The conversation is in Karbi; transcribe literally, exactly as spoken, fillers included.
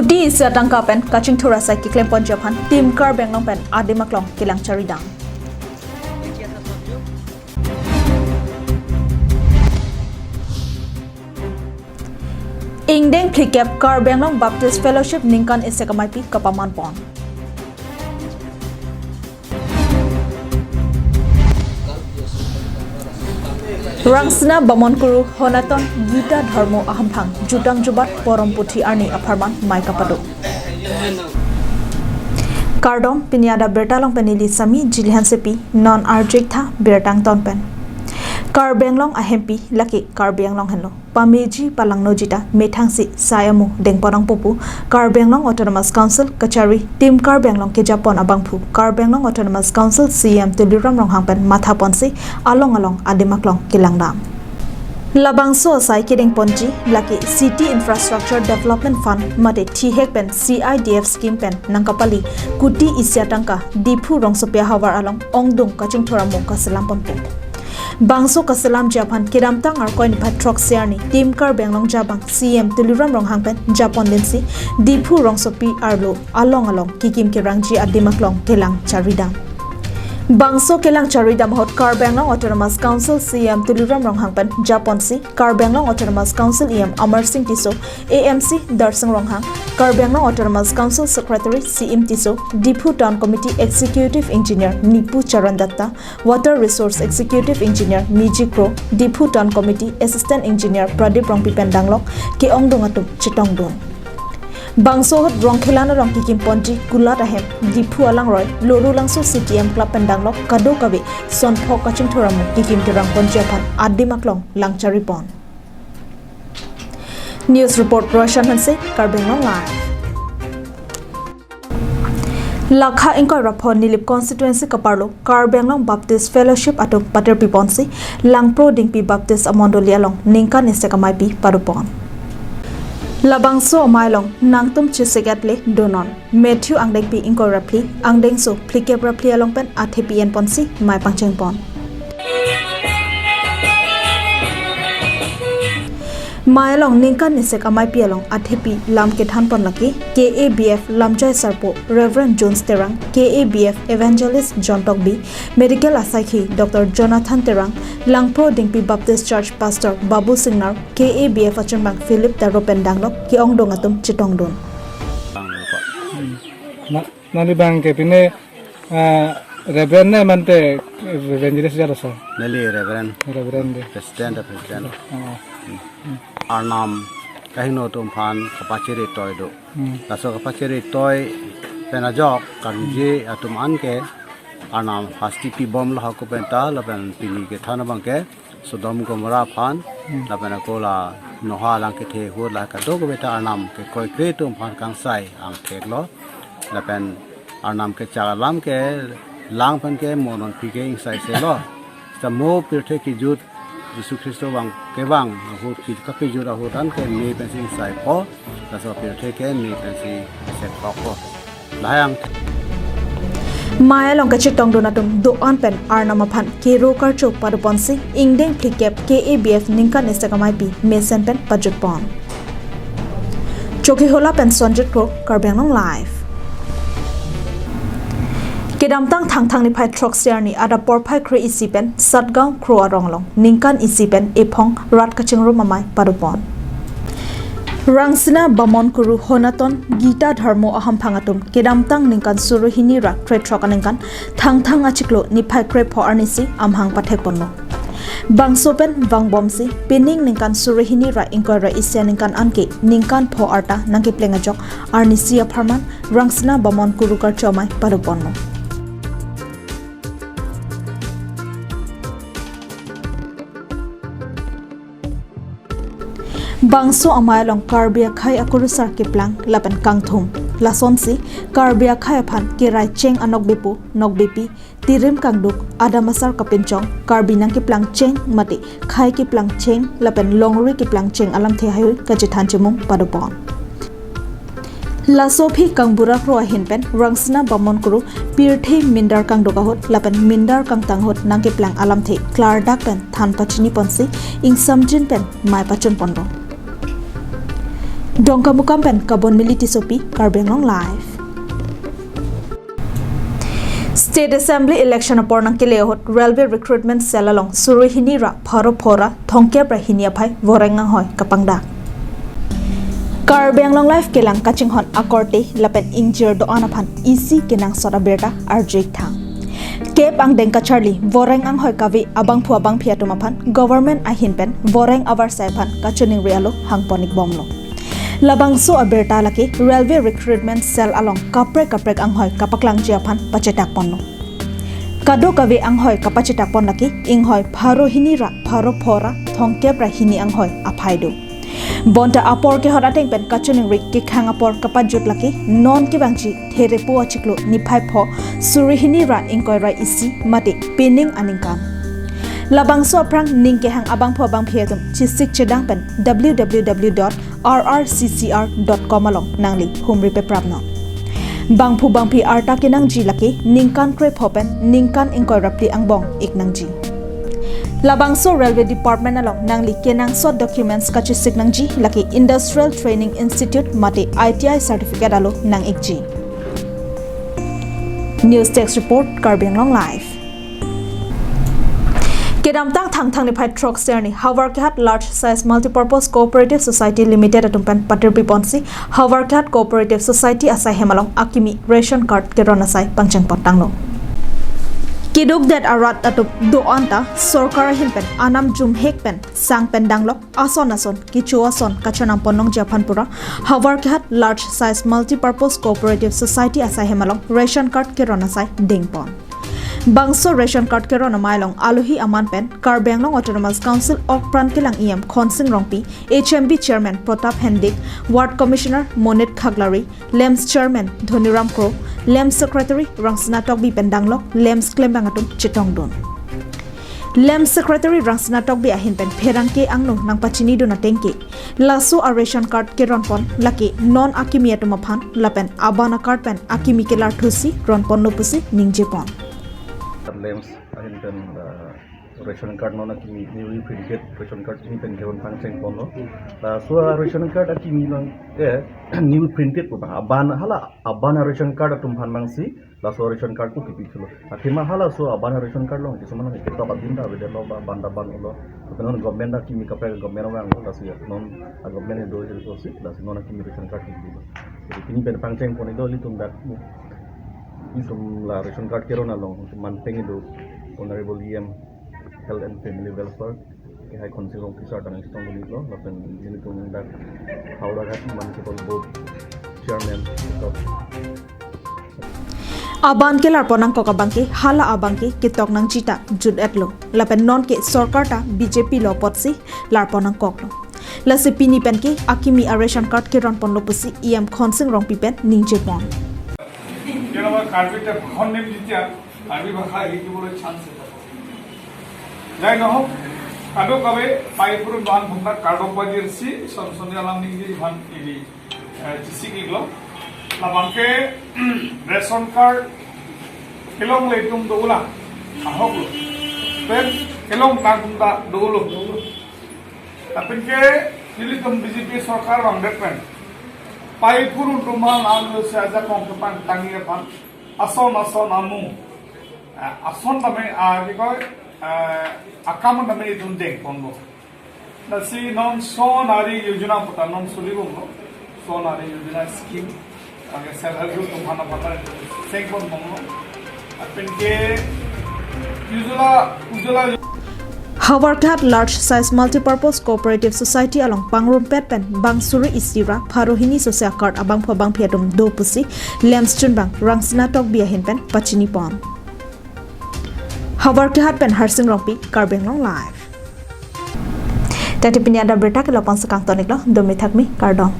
Kuti isi atangka pen kachingthur asai keklem ponji aphan Team Karbi Anglong pen adim aklong kelang charidam. Ingdeng phlikep Karbi Anglong Baptist Fellowship ningkan isek amaipi kapaman pon. Rangsina Bamon Kuru Honaton Gita Dharmo Ahamphang Jutang Jubat Porom Puthi Arni apharman mai kapado. Kardom, pini adap birta along pen neli Sami Jili Hansepi, non arjik tha birta angton pen. Karbi Anglong ahempi lake Karbi Anglong henlo. Pameji palangnoji ta methangsi sai amu dengpon nangpo pu Karbi Anglong Autonomous Council kachari Team Karbi Anglong kejapon abangphu Karbi Anglong Autonomous Council C E M Tuliram Ronghang pen mathaponsi along along adim aklong kelangdam. Labangso asai kedengponji lake City Infrastructure Development Fund mate thihek pen C I D F scheme pen nangkapali kuti isi atangka Diphu rongsopi ahavar along ongdung kachingthur amu kaselam ponpo. Bangso kaselamji aphan kedamtang Arkoi niphai throksi arni Team Karbi Anglong jabang C E M Tuliram Ronghang pen japon dinsi Diphu rongsopi arlo along along kekim kerangji adim aklong kelang charidam. Bangso kelang charidam ahut Karbi Anglong Autonomous Council C E M Tuliram Ronghang pen japonsi Karbi Anglong Autonomous Council E M Amarsing Tisso, A M C Darsing Ronghang, Karbi Anglong Autonomous Council Secretary Siim Tisso, Diphu Town Committee Executive Engineer Nipu Charan Datta, Water Resource Executive Engineer Miji Kro, Diphu Town Committee Assistant Engineer Pradip Rongpi pen danglok ke-ongdung atum chetongdun. Bangso ahut Rongkhelan along kekim ponji kulat ahem Diphu alangroi Lorulangso C T M Club pen danglok kadokave sonphok kachingthur amu kekim kerang ponji aphan adim aklong lang charipon. News report Roshan Hanse, Karbi Anglong Live. Lakha ingkoi ra pho Nilip constituency kaparlo Karbi Anglong Baptist Fellowship atum patir piponsi Langpro Dingpi Baptist amondoli along ningkan isek amaipi padopon. Labangso amai along nangtum chesegat le donon. Matthew angdengpi ingkoi ra phli, angdengso phlikep ra phli along pen athepi enponsi mai pangchengpon. Mai along ningkan isek amaipi along athepi lam kethanpon lake K A B F lamjai sarpo Reverend Jones Terang, K A B F Evangelist John Tokbi, Medical asaikhi Doctor Jonathan Terang, Langpro Dingpi Baptist Church Pastor Babu Singnar, K A B F achunbang Philip Taro pen danglok ke-ongdung atum chetongdun. Na, nangli abang ke pine, ah, Reverend ne mante Evangelist jalo sa? Neli Reverend. Reverend de. President, President. Oh. Arnam kahingno atum aphan kapachiri toi do. Hmm. Laso kapachiri toi pen ajok karjuji atum an ke Arnam hasti pibomlo hako penta lapen pini kethan abang ke Sodom Gomorrah aphan, hmm, lapen ako la Noah alang kethe ahut la kadokave ta Arnam ke kroikre atum aphan kangsai angthek lo. Lapen Arnam kechak alam ke lang pen ke mo nonphi ke ingsaise lo. Seta mo pirthe kejut Jisu Khristo vang kevang ahut ke, kapejut ahut an ke me pensi ingsaipho. Laso pirthe ke me pensi sekpokpo. Lahai ang. Mai along kachetongdun atum do-an pen Arnam aphan kero karcho padoponsi ingdeng phlikep K A B F ningkan isek amaipi mesen pen pajutpon. Chokihola pen Sonjit Kro, Karbi Anglong Live. Kedamtang Thangthang niphai throksi arni adap porphai kre-isi pen Satgaon Kro arong along ningkan isi pen ephong rat kachingrum amai padopon. Rangsina Bamon Kuru Honaton Gita Dharmo Ahamphang atum kedamtang ningkan suri hini ra krethrok aningkan Thangthang achiklo niphai krepho arnisi amahang pathekponlo. Bangso pen vangbomsi pining ningkan suri hini ra ingkoi ra isi aningkan anke ningkan pho arta nangkepleng ajok arnisi apharman Rangsina Bamon Kuru karcho amai padoponlo. Bangso amai along Karbi akhei akurusar keplang lapen kangthum. Lasonsi Karbi akhei aphan kerai cheng anokbepo, nokbepi, tirim kangduk, adam asar kapinchong, Karbi nangkeplang cheng mate khei keplang cheng lapen longri keplang cheng alamthe haihui kachethan chemung padopon. Laso aphi Kangbura Kro ahin pen Rangsina Bamon Kuru pirthe mindar kangduk ahut lapen mindar kangtang ahut nangkeplang alamthe klardak pen than pachiniponsi ingsamjin pen mai pachunponlo. Dongkamukam pen Kabonmili Tissopi, Karbi Anglong Live. State Assembly election apor nangkele ahut Railway Recruitment Cell along suri hini ra pharo pho ra thomkep ra hini aphai voreng anghoi kapangdak. Karbi Anglong Live kelang kachinghon akorte lapen ingjir do-an aphan isi kenangsot abirta arju-ik tha. Kep angdeng kacharli voreng anghoi kave abangphu abangphi atum aphan government ahin pen voreng avarsai aphan kachiningri alo hangpon-ik bomlo. Labangso abirta lake Railway Recruitment Cell along kaprek kaprek anghoi kapaklangji aphan pachetak ponlo. Kadokave anghoi kapachetak pon lake inghoi pharo hini ra pharo pho ra thomkep ra hini anghoi aphai do. Bonta apor kehot ateng pen kachiningri kekhang apor kapajut lake non kevangji Therepo achiklo niphai pho suri hini ra ingkoi ra isi mate pining aningkan. Labangso aphrang ning kehang abangphu abangphi atum chesik chedang pen w w w dot r r c c r dot com along nangli humri peprapnon. Bangphu bangphi arta kenangji lake ningkan krepho pen ningkan ingkoi ra phli angbong-ik nangji. Labangso Railway Department along nangli kenangsot documents kachesik nangji lake Industrial Training Institute mate I T I certificate alo nang-ikji. News Desk Report, Karbi Anglong Live. Kedamtang Thangthang niphai throkser arni Howraghat Large Size Multipurpose Cooperative Society Limited atum pen patirpi ponsi Howraghat Cooperative Society asai hem along akimi ration card keron asai pangcheng pon tanglo. Keduk det arat atum do-an ta sorkar ahin pen anam jumhek pen sang pen danglok ason ason kecho ason kachanam pon nangji aphan pura Howraghat Large Size Multipurpose Cooperative Society asai hem along ration card keron asai dengpon. Bangso ration card keron amei along alohi aman pen Karbi Anglong Autonomous Council okpran kelang E M Khonsing Rongpi, H M B Chairman Pratap Hendik, Ward Commissioner Monit Khaklari, LAMPS Chairman Dhoniram Kro, LAMPS Secretary Rangsina Tokbi pen danglok LAMPS klembang atum chetongdun. LAMPS Secretary Rangsina Tokbi ahin pen pherangke angno nangpachinidun atengke, laso a ration card keron pon lake non akimi atum aphan lapen aban a card pen akimi kelar thusi ron ponlo pusi ningje pon. LAMPS ahin pen, uh, ration card non akimi, newly printed ration card akimi pen keron pangcheng ponlo. Laso a ration card akimi along ke new printed pu abang, aban hala aban a ration card atum aphan abangsi laso ration card ko kipi thulo. Athema halaso aban ration card along kisama along ketok abin ta avedetlo ba ban ta ban-olo. Tapi non government ta kimi kaprek government vanglo, lasi non a government do jil kosi, lasi non akimi ration card kipilo. Jadi pini pen pangcheng pon ido ilitum dak, itum la ration card keron along manpeng ido Honorable E M Health and Family Welfare, kehai Khonsing Rongpi sir ta nangchetongdun-iklo, lapen ilitum dak Howraghat Municipal Board Chairman, Doctor Aban kelar pon nangkok abangke hala abangke ketok nangji ta jut-etlo. Lapen nonke sorkar ta B J P lo apotsi lar pon nangkoklo. Lasi pini penke akimi a ration card keron ponlo pusi E M Khonsing Rongpi pen ningje pon. কেতিয়াবা কাৰ্বিতে ভাষণ দিম যেতিয়া কাৰ্বি ভাষা শিকিবলৈ চান্স এটা পাব। যাই নহওক, কাদো কাবে পাইপুৰ বান ভুমনা কাৰ্ডক বাজিৰ চি চনচনীয়া লাম নিংজি ভান ইলি, eh, chesik-iklo. Labangke ration card kelongle atum do-olang, ahoklo. Pen kelong tang atum ta do-olo. Lapenke nelitum B J P sorkar vangdet pen paipur atum aphan alo se ajakong kepangtangji aphan ason ason amu, eh, ason tame, ah, ki koi, eh, akam tame itum dengponlo. Lasi non Swanari Yojana puta non solibomlo. Swanari Yojana scheme, age self help group atum aphan aphan sengponbomlo. Lapenke Ujjwala, Ujjwala Howraghat Large Size Multipurpose Cooperative Society along pangrumpet pen bang suri isi ra pharo hini sose a card abangphu abangphi atum do pusi LAMPS chunbang Rangsina Tokbi ahin pen pachini pon. Howraghat pen Harsing Rongpi, Karbi Anglong Live. Tadi pini ada berita ke lapang sekang tonik lo, demi thakmi, kardom.